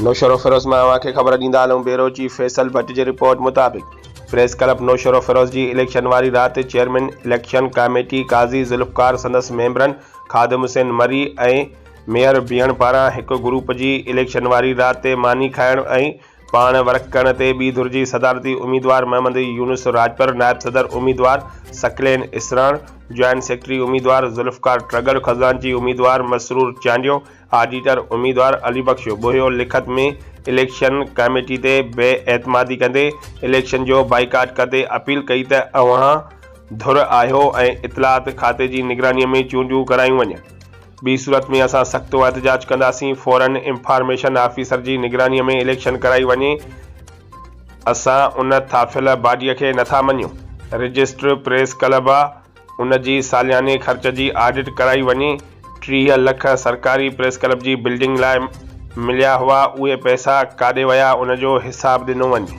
نوشهروفيروز مان اوهان کي خبر ڏيندا هلون بيورو چيف فيصل ڀٽ جي رپورٽ مطابق پريس ڪلب نوشهروفيروز جي اليڪشن واري رات chairman election committee Qazi Zulfiqar سندس ميمبرن خادم حسين مري ۽ ميئر بيهڻ پاران هڪ گروپ جي اليڪشن واري رات تي ماني کائڻ ۽ پاڻ ورڪ ڪرڻ تي ٻي ڌر جي صدارتي اميدوار محمد يونس راڄپر، نائب صدر اميدوار ثقلين اسراڻ، جوائنٽ سيڪريٽري اميدوار ذوالفقار ٽڳڙ، خزانچي اميدوار مسرور چانڊيو، آڊيٽر اميدوار علي بخش ٻوهيو لکت ۾ اليڪشن ڪاميٽي تي بي اعتمادي ڪندي اليڪشن جو بائيڪاٽ ڪندي اپيل ڪئي ته اوهان ڌر آهيو ۽ اطلاعات کاتي جي نگراني ۾ چونڊيون ڪرايون وڃن ٻي صورت ۾ اسان سخت احتجاج ڪنداسين فورن انفارميشن آفيسر جي نگراني ۾ اليڪشن ڪرائي وڃي اسان ان ٿاڦيل باڊي کي نٿا مڃيون رجسٽر پريس ڪلب ان جي سالياني خرچ جي آڊٽ ڪرائي وڃي، 30 لک سرڪاري پريس ڪلب جي بلڊنگ لاء مليا هئا اهي پئسا ڪاڏي ويا ان جو حساب ڏنو وڃي.